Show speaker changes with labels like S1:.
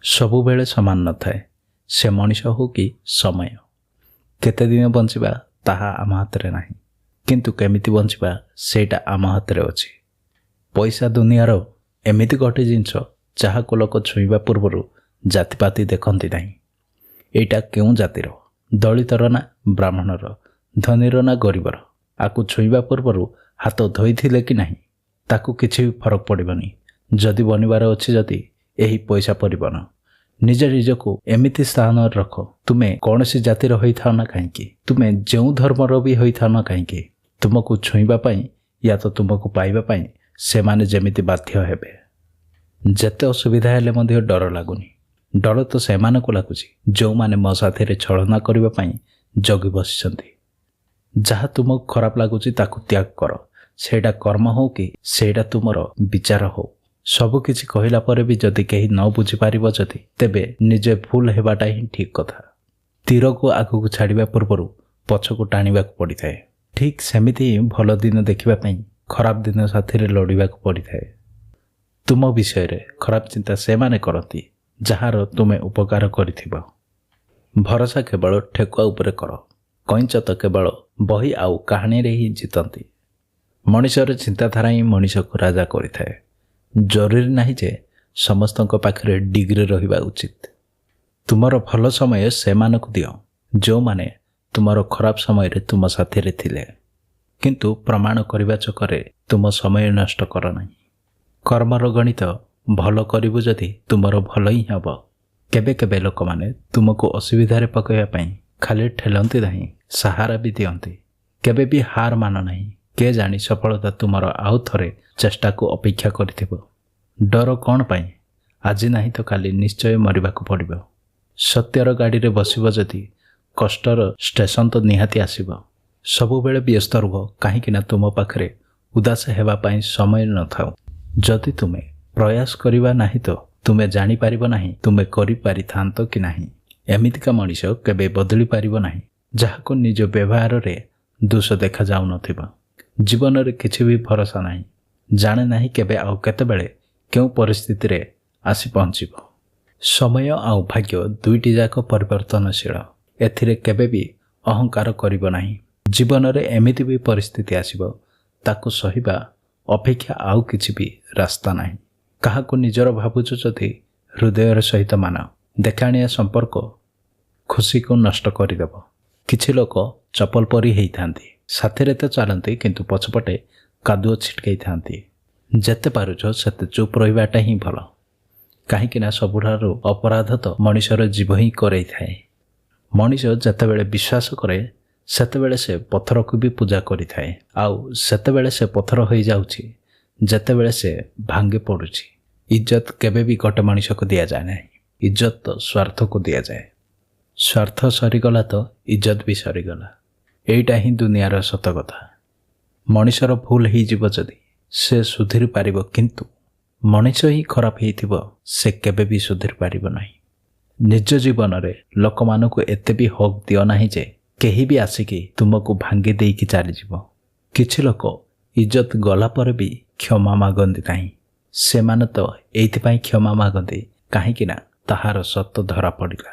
S1: ସବୁବେଳେ ସମାନ ନଥାଏ, ସେ ମଣିଷ ହେଉ କି ସମୟ। କେତେ ଦିନ ବଞ୍ଚିବା ତାହା ଆମ ହାତରେ ନାହିଁ, କିନ୍ତୁ କେମିତି ବଞ୍ଚିବା ସେଇଟା ଆମ ହାତରେ ଅଛି। ପଇସା ଦୁନିଆର ଏମିତି ଗୋଟେ ଜିନିଷ ଯାହାକୁ ଲୋକ ଛୁଇଁବା ପୂର୍ବରୁ ଜାତିପାତି ଦେଖନ୍ତି ନାହିଁ। ଏଇଟା କେଉଁ ଜାତିର, ଦଳିତର ନା ବ୍ରାହ୍ମଣର, ଧନୀର ନା ଗରିବର, ଆକୁ ଛୁଇଁବା ପୂର୍ବରୁ ହାତ ଧୋଇଥିଲେ କି ନାହିଁ ତାକୁ କିଛି ବି ଫରକ ପଡ଼ିବନି। ଯଦି ବନିବାର ଅଛି ଯଦି ଏହି ପଇସା ପରିବନ, ନିଜ ନିଜକୁ ଏମିତି ସ୍ଥାନରେ ରଖ, ତୁମେ କୌଣସି ଜାତିର ହୋଇଥାଅ ନା କାହିଁକି, ତୁମେ ଯେଉଁ ଧର୍ମର ବି ହୋଇଥାଅ ନା କାହିଁକି, ତୁମକୁ ଛୁଇଁବା ପାଇଁ ୟା ତ ତୁମକୁ ପାଇବା ପାଇଁ ସେମାନେ ଯେମିତି ବାଧ୍ୟ ହେବେ। ଯେତେ ଅସୁବିଧା ହେଲେ ମଧ୍ୟ ଡର ଲାଗୁନି। ଡର ତ ସେମାନଙ୍କୁ ଲାଗୁଛି ଯେଉଁମାନେ ମୋ ସାଥିରେ ଛଳନା କରିବା ପାଇଁ ଜଗି ବସିଛନ୍ତି। ଯାହା ତୁମକୁ ଖରାପ ଲାଗୁଛି ତାକୁ ତ୍ୟାଗ କର, ସେଇଟା କର୍ମ ହଉ କି ସେଇଟା ତୁମର ବିଚାର ହଉ। ସବୁକିଛି କହିଲା ପରେ ବି ଯଦି କେହି ନ ବୁଝିପାରିବ ଯଦି, ତେବେ ନିଜେ ଭୁଲ ହେବାଟା ହିଁ ଠିକ୍ କଥା। ତୀରକୁ ଆଗକୁ ଛାଡ଼ିବା ପୂର୍ବରୁ ପଛକୁ ଟାଣିବାକୁ ପଡ଼ିଥାଏ, ଠିକ୍ ସେମିତି ହିଁ ଭଲ ଦିନ ଦେଖିବା ପାଇଁ ଖରାପ ଦିନ ସାଥିରେ ଲଢ଼ିବାକୁ ପଡ଼ିଥାଏ। ତୁମ ବିଷୟରେ ଖରାପ ଚିନ୍ତା ସେମାନେ କରନ୍ତି ଯାହାର ତୁମେ ଉପକାର କରିଥିବ। ଭରସା କେବଳ ଠେକୁଆ ଉପରେ କର, କଇଁଚ ତ କେବଳ ବହି ଆଉ କାହାଣୀରେ ହିଁ ଜିତନ୍ତି। ମଣିଷର ଚିନ୍ତାଧାରା ହିଁ ମଣିଷକୁ ରାଜା କରିଥାଏ। ଜରୁରୀ ନାହିଁ ଯେ ସମସ୍ତଙ୍କ ପାଖରେ ଡିଗ୍ରୀ ରହିବା ଉଚିତ। ତୁମର ଭଲ ସମୟ ସେମାନଙ୍କୁ ଦିଅ ଯେଉଁମାନେ ତୁମର ଖରାପ ସମୟରେ ତୁମ ସାଥିରେ ଥିଲେ, କିନ୍ତୁ ପ୍ରମାଣ କରିବା ଚକରେ ତୁମ ସମୟ ନଷ୍ଟ କର ନାହିଁ। କର୍ମର ଗଣିତ ଭଲ କରିବୁ ଯଦି ତୁମର ଭଲ ହିଁ ହେବ। କେବେ କେବେ ଲୋକମାନେ ତୁମକୁ ଅସୁବିଧାରେ ପକାଇବା ପାଇଁ ଖାଲି ଠେଲନ୍ତି ନାହିଁ, ସାହାରା ବି ଦିଅନ୍ତି। କେବେ ବି ହାର ମାନ ନାହିଁ, କେ ଜାଣି ସଫଳତା ତୁମର ଆଉ ଥରେ ଚେଷ୍ଟାକୁ ଅପେକ୍ଷା କରିଥିବ। ଡର କ'ଣ ପାଇଁ? ଆଜି ନାହିଁ ତ କାଲି ନିଶ୍ଚୟ ମରିବାକୁ ପଡ଼ିବ। ସତ୍ୟର ଗାଡ଼ିରେ ବସିବ ଯଦି କଷ୍ଟର ଷ୍ଟେସନ ତ ନିହାତି ଆସିବ। ସବୁବେଳେ ବ୍ୟସ୍ତ ରୁହ, କାହିଁକିନା ତୁମ ପାଖରେ ଉଦାସ ହେବା ପାଇଁ ସମୟ ନଥାଉ। ଯଦି ତୁମେ ପ୍ରୟାସ କରିବା ନାହିଁ ତ ତୁମେ ଜାଣିପାରିବ ନାହିଁ ତୁମେ କରିପାରିଥାନ୍ତ କି ନାହିଁ। ଏମିତିକା ମଣିଷ କେବେ ବଦଳି ପାରିବ ନାହିଁ ଯାହାକୁ ନିଜ ବ୍ୟବହାରରେ ଦୋଷ ଦେଖାଯାଉନଥିବ। ଜୀବନରେ କିଛି ବି ଭରସା ନାହିଁ, ଜାଣେ ନାହିଁ କେବେ ଆଉ କେତେବେଳେ କେଉଁ ପରିସ୍ଥିତିରେ ଆସି ପହଞ୍ଚିବ। ସମୟ ଆଉ ଭାଗ୍ୟ ଦୁଇଟି ଯାକ ପରିବର୍ତ୍ତନଶୀଳ, ଏଥିରେ କେବେ ବି ଅହଙ୍କାର କରିବ ନାହିଁ। ଜୀବନରେ ଏମିତି ବି ପରିସ୍ଥିତି ଆସିବ ତାକୁ ସହିବା ଅପେକ୍ଷା ଆଉ କିଛି ବି ରାସ୍ତା ନାହିଁ। କାହାକୁ ନିଜର ଭାବୁଛ ଯଦି ହୃଦୟର ସହିତ ମାନ, ଦେଖାଣିଆ ସମ୍ପର୍କ ଖୁସିକୁ ନଷ୍ଟ କରିଦେବ। କିଛି ଲୋକ ଚପଲ ପରି ହେଇଥାନ୍ତି, ସାଥିରେ ତ ଚାଲନ୍ତି କିନ୍ତୁ ପଛପଟେ କାଦୁଅ ଛିଟକେଇଥାନ୍ତି। ଯେତେ ପାରୁଛ ସେତେ ଚୁପ୍ ରହିବାଟା ହିଁ ଭଲ, କାହିଁକିନା ସବୁଠାରୁ ଅପରାଧ ତ ମଣିଷର ଜୀବ ହିଁ କରେଇଥାଏ। ମଣିଷ ଯେତେବେଳେ ବିଶ୍ୱାସ କରେ ସେତେବେଳେ ସେ ପଥରକୁ ବି ପୂଜା କରିଥାଏ, ଆଉ ସେତେବେଳେ ସେ ପଥର ହୋଇଯାଉଛି ଯେତେବେଳେ ସେ ଭାଙ୍ଗି ପଡ଼ୁଛି। ଇଜ୍ଜତ କେବେ ବି ଗୋଟେ ମଣିଷକୁ ଦିଆଯାଏ ନାହିଁ, ଇଜ୍ଜତ ତ ସ୍ୱାର୍ଥକୁ ଦିଆଯାଏ। ସ୍ୱାର୍ଥ ସରିଗଲା ତ ଇଜ୍ଜତ ବି ସରିଗଲା। ଏଇଟା ହିଁ ଦୁନିଆର ସତ କଥା। ମଣିଷର ଭୁଲ ହେଇଯିବ ଯଦି ସେ ସୁଧୁରି ପାରିବ, କିନ୍ତୁ ମଣିଷ ହିଁ ଖରାପ ହେଇଥିବ ସେ କେବେ ବି ସୁଧୁରି ପାରିବ ନାହିଁ। ନିଜ ଜୀବନରେ ଲୋକମାନଙ୍କୁ ଏତେ ବି ହକ୍ ଦିଅ ନାହିଁ ଯେ କେହି ବି ଆସିକି ତୁମକୁ ଭାଙ୍ଗି ଦେଇକି ଚାଲିଯିବ। କିଛି ଲୋକ ଇଜ୍ଜତ ଗଲା ପରେ ବି କ୍ଷମା ମାଗନ୍ତି ନାହିଁ। ସେମାନେ ତ ଏଇଥିପାଇଁ କ୍ଷମା ମାଗନ୍ତି କାହିଁକି ନା ତାହାର ସତ ଧରା ପଡ଼ିଲା।